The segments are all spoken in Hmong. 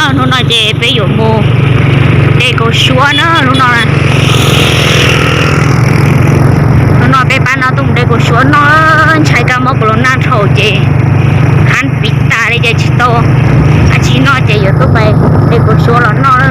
Hnub no ces peb yuav mus de kaus suab na, hnub no, hnub no peb pab no tuaj mus de kaus suab noj, ntshai kab mob corona dhau ces hab piv tas li ces tsis tau dab tsi noj ces yuav tuaj de kaus suab los noj na.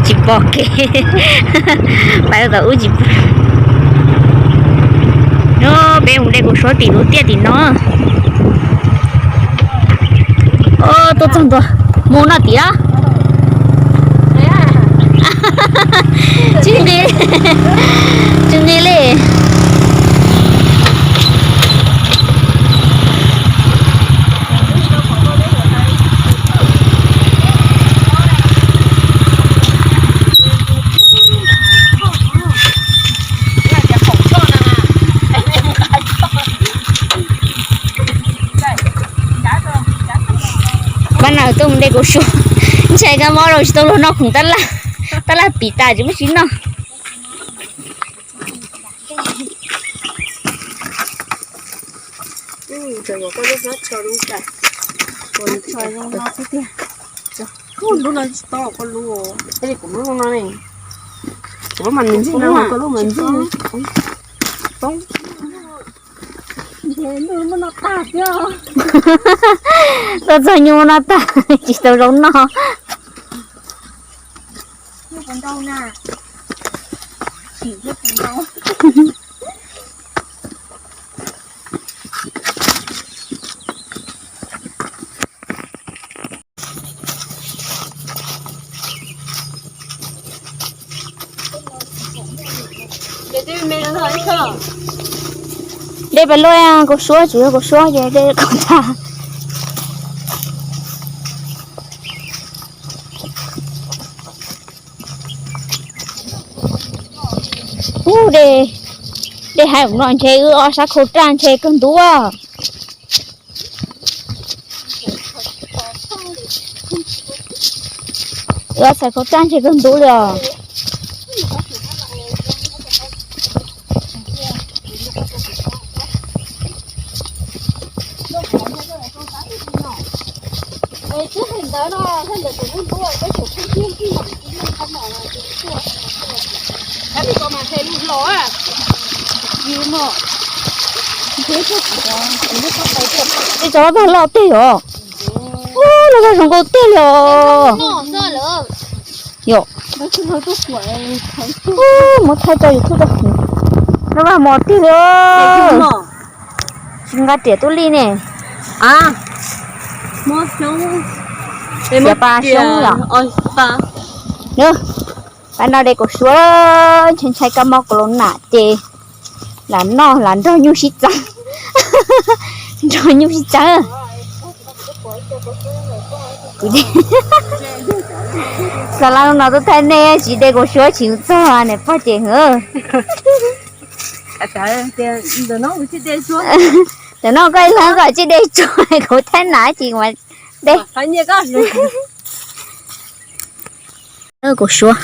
Tsis pom kev, pais tau ub tsis pom. No peb mus de kaus suab tim lub tiaj tim no. Tuaj txog ntua, mus no tim na. Tsis nqis, tsis nqis li. Pab no tuaj mus de kaus suab, ntshai kab mob los tsis tau luag noj khoom tab laj, tab laj piv tas tsis muaj tsis noj. Tuaj txog nyuj no tag tsis tau zoo noj. De pem luaj, kaus suab tsuas yog kaus suab ces de kaum tag. Ub, de, de hais no ntshe wb ob sab khau raj ntshe kawg ntuj. Wb ob sab khau raj ntshe kawg ntuj li os. Tej tsov loj tag loj tiag os. Ub, loj tag zoo nkauj tiag li os. Yom. Ub, muab thaij tso YouTube tau. Loj tag mos tiag li os. Tsis nqa riam tuaj li ne. Xyov pa xyoob yom. Pab no de kaus suab, ntshai ntshai kab mob kaus los nam ces lam noj lam nrog nyuj sib txeeb. Nrog nyuj sib txeeb. Xa lab no tuaj thaij nej tsis de kaus suab tsis txog niam pog ces. Ntawm no koj ib leeg koj tsis de tsuag kuv thaij nam tsis mas de. Kaus suab,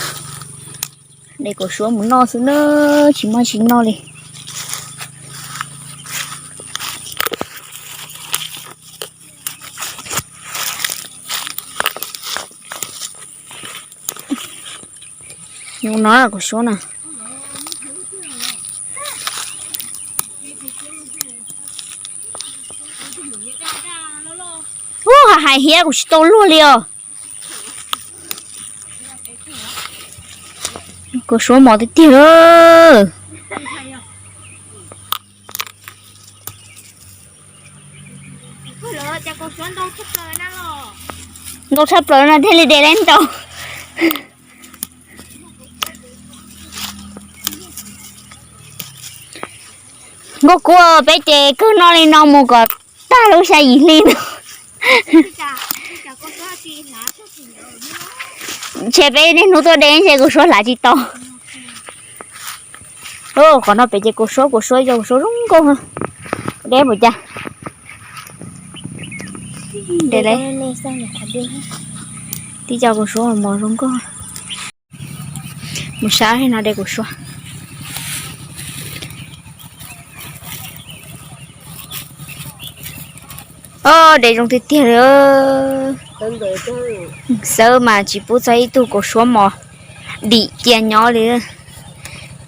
de kaus suab mus noj xwb na, tsis muaj tsis noj li. Nws no kaus suab na. Ub, hais hiab kuv tsis tau luag li os. Kaus suab mos tiag tiag lawm. Ntau tshaj plaws no thiaj li de tau ntau. Nkauj Kub, peb ces kawg noj li no mus kom tag lub xya yim hli ntawd. Ntshe peb niaj hnub tuaj de ntshe kuv suab hlav tsis tau. Qhov no pem ces kuv suab, kuv suab, kuv suab zoo nkauj. De mus cas. De, tib co kuv suab mos zoo nkauj. Mus sab no de kuv suab. Os, de zoo tiag tiag li. Xawb mas tsis pub txog ib tug kuv suab mos dim cia nyob li.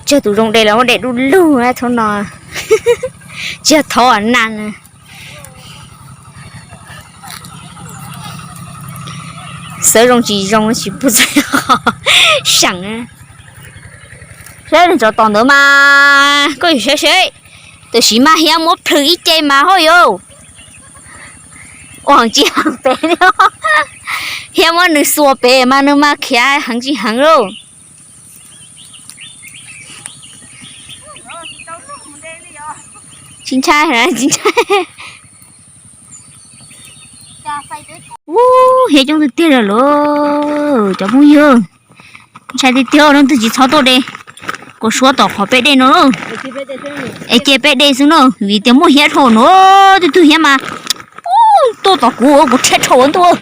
Tsawg tus zoo de los muab de du lug thaum no. Tsis yog thov na. Xawb zoo tsis zoo tsis pub txog seem. Saib nws tsov tom ntawd mas koj yuav saib seb. Tam sim mas Hiab muab plhws ib ce mas hoj yauv. Ua heev tsis heev pem li. Hiab muab nws xuas pem mas nws mas khiav heev tsis heev lauj. Tsis ntshai, tsis ntshai. Ub, Hiab coob tiag tiag li lauj cov phooj ywg. Ntshai tiag tiag, leej twg tsis txhob tuaj de kuv suab tom qhov peb de no lauj. Es cia peb de xwb no vim tias muaj Hiab dhau no. Tej tug Hiab mas tuaj tom kuv, kuv rhiab dhau ntuj.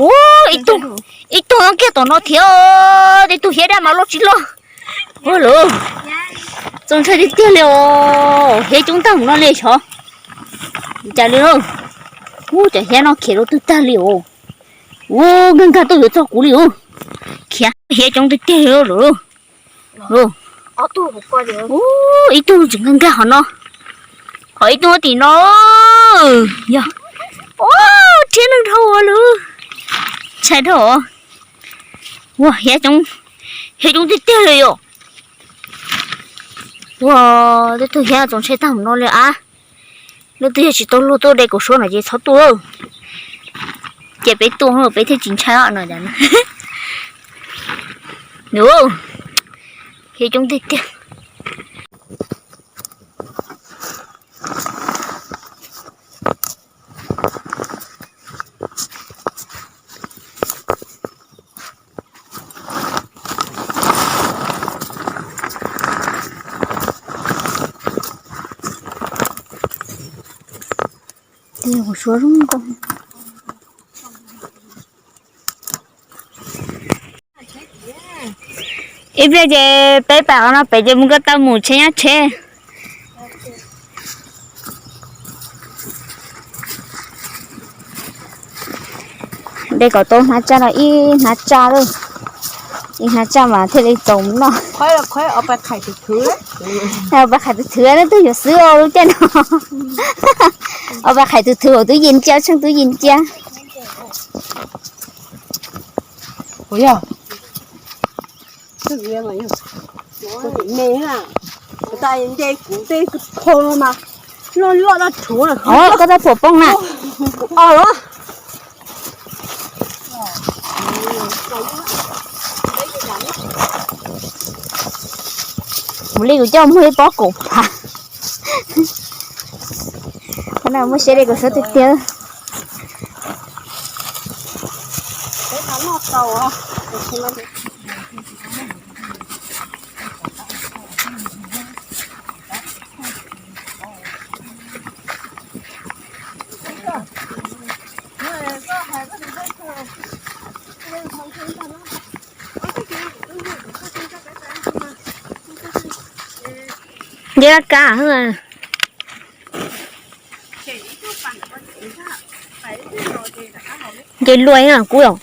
Ub, ib tug, ib tug kiag tom no thiab. Tej tug Hiab dab mas loj tsis loj. Ua lawm, txaus ntshai tiag tiag li os. Hiab coob tag mus no li xyov cas li. Ub, cov Hiab no khiav rau twg tag li os. Ub, nkag nkag tuaj yuav txog kuv li os. Khiav, Hiab coob tiag tiag li lawm. Ub, ib tug tseem nkag nkag qhov no. Qhov ib tug tim no. Yog, ub, rhiab neeg dhau lawm. Ntshai dhau. Ua, Hiab coob, Hiab coob tiag tiag li yom. Ua, tej tug Hiab txaus ntshai tag mus no li as. Leej twg yog tsis tau luag tuaj de kuv suab no ces txhob tuaj. Ces peb tuaj peb thiaj tsis ntshai no. Hiab coob tiag tiag. Kuv suab zoo nkauj. Ib pliag ces peb pam qhov no pem ces mus ko taw mus tsheb nyob tsheb. De kom tau hnav tsaj no ib hnav tsaj lawm. Ib hnav tsaj mas thiaj li txaus noj. Pab qhais tus thwv, leej twg yuav xwb lub caij no. Pab qhais tus thwv, twb yees cia, tsheej twb yees cia. Kuv yog, kuv me, kuv tas nce kuv tej kho no mas loj loj dab rhuav. Koj tab phuam poob na. Kuv o los. Mus li kuv coj muag ib pob kaum phav. Qhov no muaj siab li kuv suab tiag tiag. Nce laj kab, nce luaj kub os.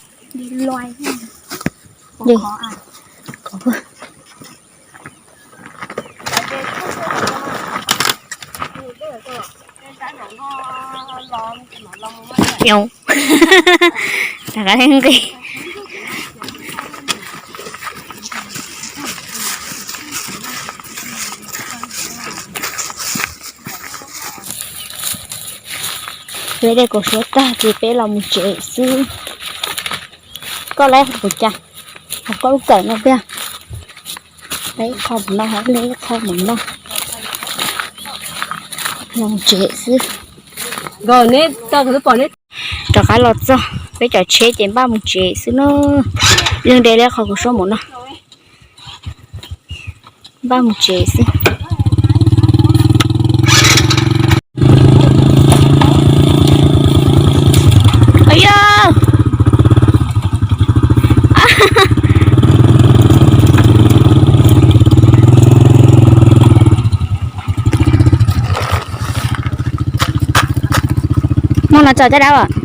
Rov qab nqis. Peb de kuv suab tag ces peb los mus tsev xwb. Koj laib kuv cas, hos koj lub kawm no tiag. Laib ib qho mus no, laib ib qho mus no. Los tsev xwb. Rov qab los txog peb cov tsheb ces npaj mus tsev xwb na. Leej de li qhov kuv suab mus no, npaj mus tsev xwb. Muaj no tso caj dab.